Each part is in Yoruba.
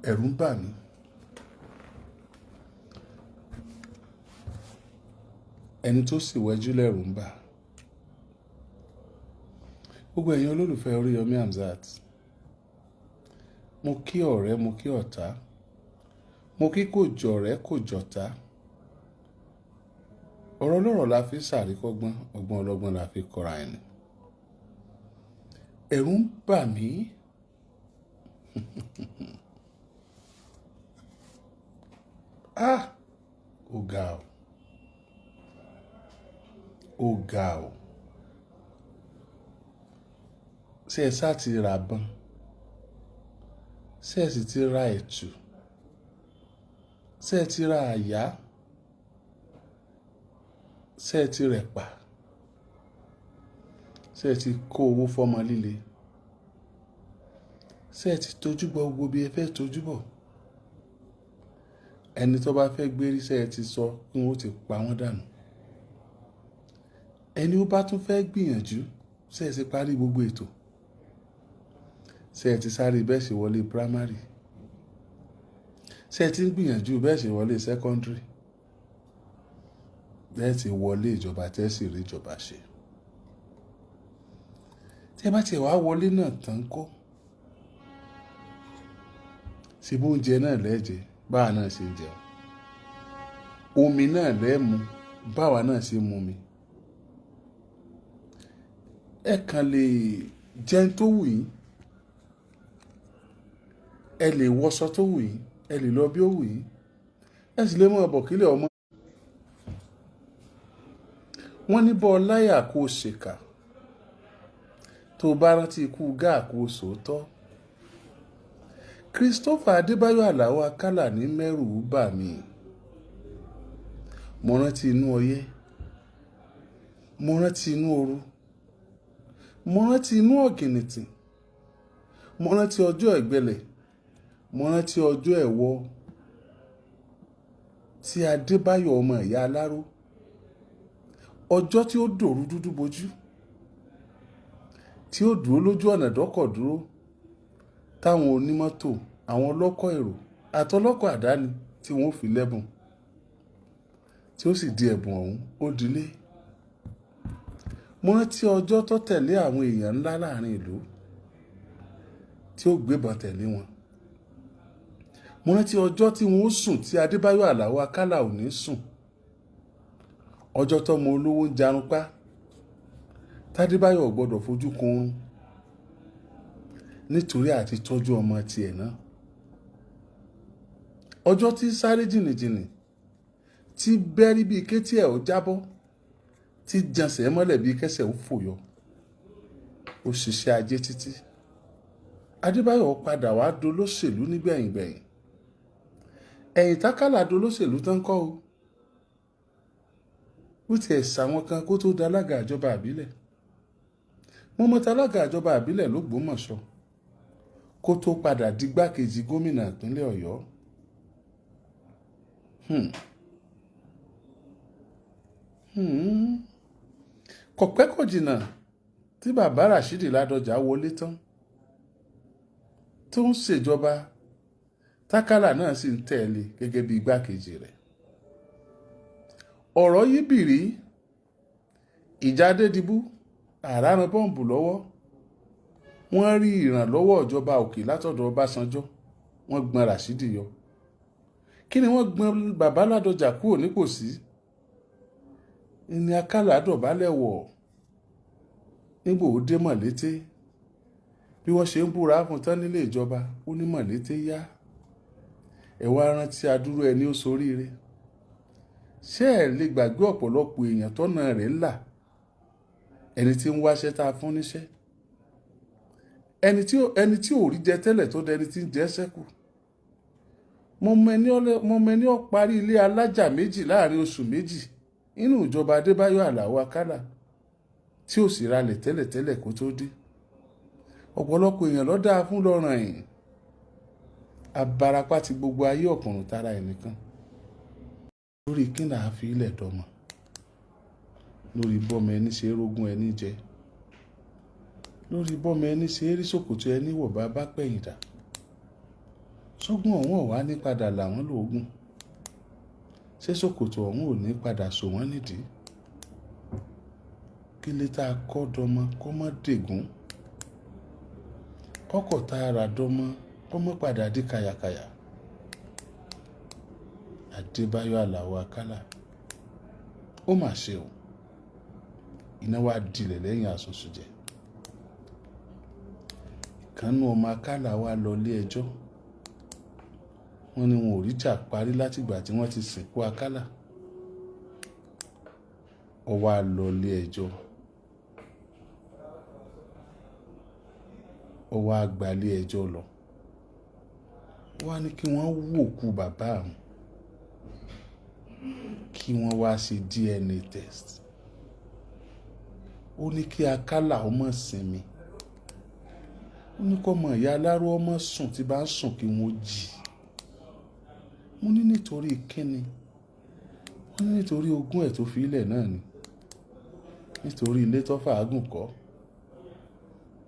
Ẹ̀rù ń bà mí. Ẹni tó sì wẹ́jú lẹ́rù ń bà. Gbogbo ẹ̀yin olólùfẹ́ Oríyọmí Hamzat, mo kí ọ̀rẹ́, mo kí ọ̀tá, mo kí kò jọ̀rẹ́ kò jọ̀tá. Ọ̀rọ̀ ọlọ́rọ̀ la fi ṣàríkọ́gbọ́n, ọgbọ́n ọlọ́gbọ́n la fi kọ́ra ẹni. Ẹ̀rù ń bà mí. Ah! Ó ga o. Ó ga o. Ṣé ẹ sá ti ra bọn? Ṣé ẹ sì ti ra ẹ̀tù? Ṣé ẹ ti ra àyà? Ṣé ẹ ti rẹ̀pà? Ṣé ẹ ti kó owó fọ́mọ líle? Ṣé ẹ ti tójú bọ gbogbo bí ẹ fẹ́ tójú bọ̀? Ẹni tó bá fẹ́ gbérí, ṣé ẹ ti sọ kí wọ́n ó ti pa wọ́n dànù? Ẹni ó bá tún fẹ́ gbìyànjú, ṣé ẹ ti parí gbogbo ètò? Ṣé ẹ ti sáré bẹ́ẹ̀ sì wọlé primary? Ṣé ẹ ti ń gbìyànjú bẹ́ẹ̀ sì wọlé secondary? Bẹ́ẹ̀ ti wọlé ìjọba tẹ́ sì rí ìjọba ṣe. Tí ẹ bá ti wá wọlé náà tán kọ́, ṣe bó oúnjẹ náà lẹ́jẹ̀ báwa náà ṣe ń jẹun, omi náà lẹ́mu báwa náà ṣe ń mu mi. Ẹ kàn lè jẹun tó wù yín, ẹ lè wọṣọ tó wù yín, ẹ lè lọ bí ó wù yín, ẹ sì lè mọ ọbọ kílẹ̀ ọmọ. Wọ́n ní bọ́ láyà kó o ṣèkà, tó bá rántí ikú gáà kó o sòótọ́. Christopher Adébáyọ̀ Àlàó Akálà ní mẹ́rù bà mí. Mo rántí inú ọyẹ́, mo rántí inú ooru, mo rántí inú ọ̀gìnìtìn, mo rántí ọjọ́ ẹ̀gbẹlẹ̀, mo rántí ọjọ́ ẹ̀wọ̀ tí Adébáyọ̀ ọmọ ìyá Aláró, ọjọ́ tí ó dòru dúdú bojú, tí ó dúró lójú ọ̀nà dọ́kọ̀ dúró, táwọn onímọ́tò, àwọn ọlọ́kọ̀ èrò àtọlọ́kọ̀ àdáni tí wọ́n fi lẹ́bùn, tí ó sì di ẹ̀bùn ọ̀hún ó dilé. Mo rántí ọjọ́ tó tẹ̀lé àwọn èèyàn ńlá láàrin ìlú tí ó gbébọn tẹ̀lé wọn. Mo rántí ọjọ́ tí wọ́n ó sùn tí Adébáyọ̀ Àlàó Akálà ò ní sùn. Ọjọ́ tọ́mọ olówó ń jarunpá, tádébáyọ̀ ò gbọ́dọ̀ fojú kun oorun nítorí àti tọ́jú ọmọ tiẹ̀ náà. Ọjọ́ tí sáré jìnnìjìnnì, tí bẹ́rí bíi kétí ẹ̀ ó jábọ́, tí jansẹ̀ mọ́lẹ̀ bíi kẹsẹ̀ ó fòyọ. Ó ṣiṣẹ́ ajé títí. Adébáyọ̀ padà wá dolóṣèlú nígbẹ̀yìngbẹ̀yìn. Ẹ̀yìn tákàlà dolóṣèlú tán kọ́ o. Ó tiẹ̀ sàwọn kan kó tó dalága ìjọba àbílẹ̀. Mo mọ talága ìjọba àbílẹ̀ l'Ógbómọ̀ṣọ́ kó tó padà digbákejì gómìnà ìpínlẹ̀ Ọ̀yọ́. Kò pẹ́ kò jìnnà tí bàbá Rashidi Ládọjà wọlé tán tó ń ṣèjọba, tákàlà náà sì ń tẹ̀lé gẹ́gẹ́ bí igbákejì rẹ̀. Ọ̀rọ̀ yìí bìrí, ìjà Adédìbú, àràràn bọ́ǹbù lọ́wọ́. Wọ́n rí ìrànlọ́wọ́ ìjọba òkè látọ̀dọ̀ Ọbásanjọ́, wọ́n gbọ́n Rashidi yọ. Kí ni wọ́n gbọ́n bàbá Ládọjà kúrò nípò sí? Ní Akálà dọ̀bálẹ̀ wọ̀ nígbò ó dé Mọ̀lété. Bí wọ́n ṣe ń búra fún tán nílé ìjọba, ó ní Mọ̀lété yá. Ẹ wá rántí adúrú ẹni ó soríire. Ṣé ẹ lè gbàgbé ọ̀pọ̀lọpọ̀ èèyàn tọ́nà rẹ̀ là? Ẹni tí ń wáṣẹ́ tá a fún níṣẹ́. Ẹni tí ò rí jẹ tẹ́lẹ̀ tó dẹni tí ń jẹ sẹ́kù. Mo mọ ẹni ó parí ilé alájà méjì láàrin oṣù méjì nínú ìjọba Adébáyọ̀ Àlàó Akálà tí ò sì ralẹ̀ tẹ́lẹ̀tẹ́lẹ̀ kó tó dé. Ọ̀pọ̀lọpọ̀ èèyàn ló dáa fún lọ́ràn ẹ̀yìn. Abarapá ti gbogbo ayé ọ̀kùnrùn tara ẹnìkan. Lórí kí là á fi ilẹ̀ dọ́mọ? Lórí bọ́mọ ẹni ṣe rógún ẹni jẹ. Lórí bọ́mọ ẹni ṣe rí ṣòkòtò ẹni wọ̀ bá bá pẹ̀yìn dà. Sógun ọ̀hún ọ̀wá ní padà làwọn lóògùn? Ṣé ṣòkòtò ọ̀hún ò ní padà sọ wọ́n nídìí? Kí lè tá a kọ́ dọmọ kọ́ mọ́ dègún, kọ́kọ́ tá a rà dọmọ kọ́ mọ́ padà dí kàyàkàyà. Adébáyọ̀ Àlàó Àkàlà, ó mà ṣe o. Iná wa dilẹ̀ lẹ́yìn àsùnsùjẹ. Ìkànnù ọmọ Àkàlà wa lọ ilé ẹjọ́. Wọ́n ní wọn ò rí jà parí látìgbà tí wọ́n ti sìnkú Àkàlà. Ó wá lọ ilé ẹjọ́, ó wá gba ilé ẹjọ́ lọ. Ó wá ní kí wọ́n wú òkú bàbá àwọn, kí wọ́n wá ṣe DNA test. Ó ní kí Àkàlà ọmọ sinmi. Ó ní kọ́ ọmọ ìyá aláró ọmọ sùn, tí bá ń sùn kí wọ́n jí. Mo ní nítorí kíni? Wọ́n ní nítorí ogún ẹ̀ tó fi ilẹ̀ náà ni, nítorí ilé tó fàágùn kọ́,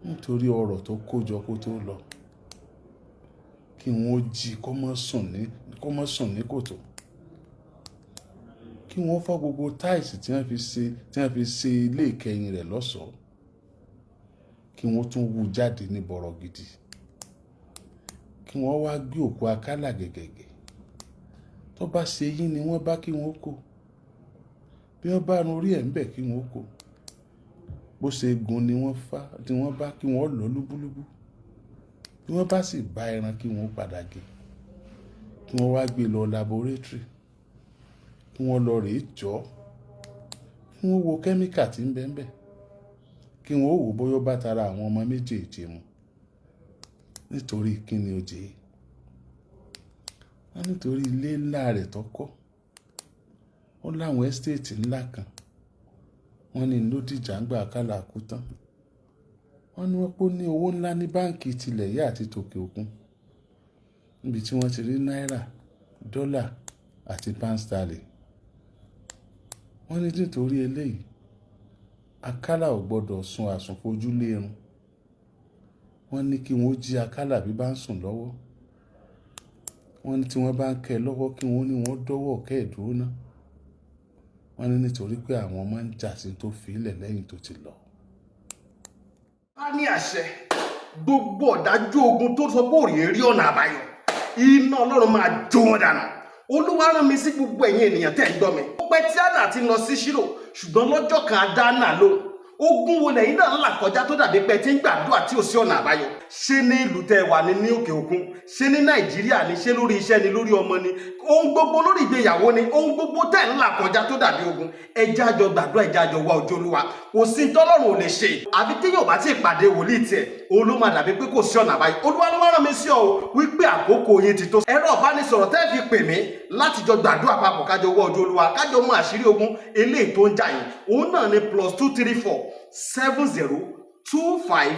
nítorí ọrọ̀ tó kó jọ kó tó lọ. Kí wọ́n jí kó má sùn ní kòtò. Kí wọ́n fọ́ gbogbo táìsì tí wọ́n fi ṣe ilé ìkẹyìn rẹ̀ lọ́ṣọ̀ọ́. Kí wọ́n tún wú jáde ní bọ̀rọ̀ gidi. Kí wọ́n wá gbé òkú Àkàlà gẹ̀gẹ̀gẹ̀. Tó bá ṣe yín ni wọ́n bá kí wọ́n kó. Bí wọ́n bá run orí ẹ̀ ń bẹ̀ kí wọ́n kó. Bó ṣe gun ni wọ́n fá tí wọ́n bá kí wọ́n lọ lúbúlúbú. Bí wọ́n bá sì bá ẹran kí wọ́n padà gé. Kí wọ́n wá gbé lọ laboratory. Kí wọ́n lọ rèé jọ́. Kí wọ́n wo kẹ́míkà tí ń bẹ ń bẹ̀. Kí wọ́n wò bóyá ó bá tara àwọn ọmọ méjèèjì mu. Nítorí kíni ó jẹ́? Wọ́n nítorí ilé ńlá rẹ̀ tó kọ́. Ó láwọn ẹ́stéètì ńlá kan. Wọ́n ní ló dìjà ń gba Àkàlà kú tán. Wọ́n ní wọ́n pé ó ní owó ńlá ní báǹkì tilẹ̀ yá àti tòkè òkun, níbi tí wọ́n ti rí náírà, dọ́là àti pound sterling. Wọ́n ní nítorí eléyìí, Àkàlà ò gbọ́dọ̀ sun àsùnfojú lérun. Wọ́n ní kí wọ́n jí Àkàlà bí bá ń sùn lọ́wọ́. Wọ́n ní tí wọ́n bá ń kẹ́ lọ́wọ́ kí wọ́n ní wọ́n dọ́wọ́ kẹ́ ẹ̀ dúró ná. Wọ́n ní nítorí pé àwọn ọmọ ń jà sí tó fi ilẹ̀ lẹ́yìn tó ti lọ. A ní àṣẹ gbogbo ọ̀dájú ogun tó sọ pé òrìí rí ọ̀nà àbáyọ, iná Ọlọ́run máa jó wọn dànù. Olúwa rán mi sí gbogbo ẹ̀yin ènìyàn tẹ́ ń gbọ́ mi. Ó pẹ́ tí Hánà ti lọ sí Ṣílò, ṣùgbọ́n lọ́jọ́ kan a dá Hánà lóhùn. Ogun wo lẹ́yìn náà ń là kọjá tó dàbí pé tí ń gbàdúrà tí ò sí ọ̀nà àbáyọ? Ṣé ní ìlú tẹ́ wà ní ní òkè òkun? Ṣé ní Nàìjíríà ni? Ṣé lórí iṣẹ́ ni? Lórí ọmọ ni? Ohun gbogbo lórí ìgbéyàwó ni? Ohun gbogbo tẹ́ ń là kọjá tó dàbí ogun, ẹ jẹ́ á jọ gbàdúrà, ẹ jẹ́ á jọ wá ojú Olúwa. Kò sí tọ́lọ́run ò lè ṣe. Àfi téèyàn bá ti pàdé wòlíì tiẹ̀, òun ló máa dàbí pé kò sí ọ̀nà àbáyọ. Olúwa ló wá rán mi sí ọ o wípé àkókò yín ti tó. Ẹ̀rọ ìbánisọ̀rọ̀ tẹ́ fi pè mí láti jọ gbàdúrà papọ̀, kájọ wá ojú Olúwa, kájọ mú àṣírí ogun eléyìí tó ń jà yín, òun náà ni +234 70 25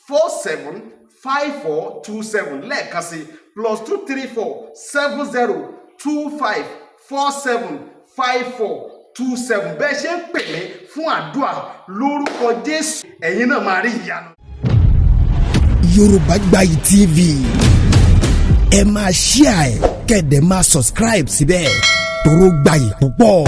47 54 27. Lẹ́ẹ̀kan sí, +234 70 25 47 54 27. Bẹ́ẹ̀ ṣe ń pè mí fún àdúrà, lórúkọ Jésù, ẹ̀yin náà máa rí ìyanu. Yorùbá Gbayì TV, ẹ máa share ẹ̀, kẹ́ẹ̀dẹ̀ máa subscribe síbẹ̀, toró gbayì púpọ̀.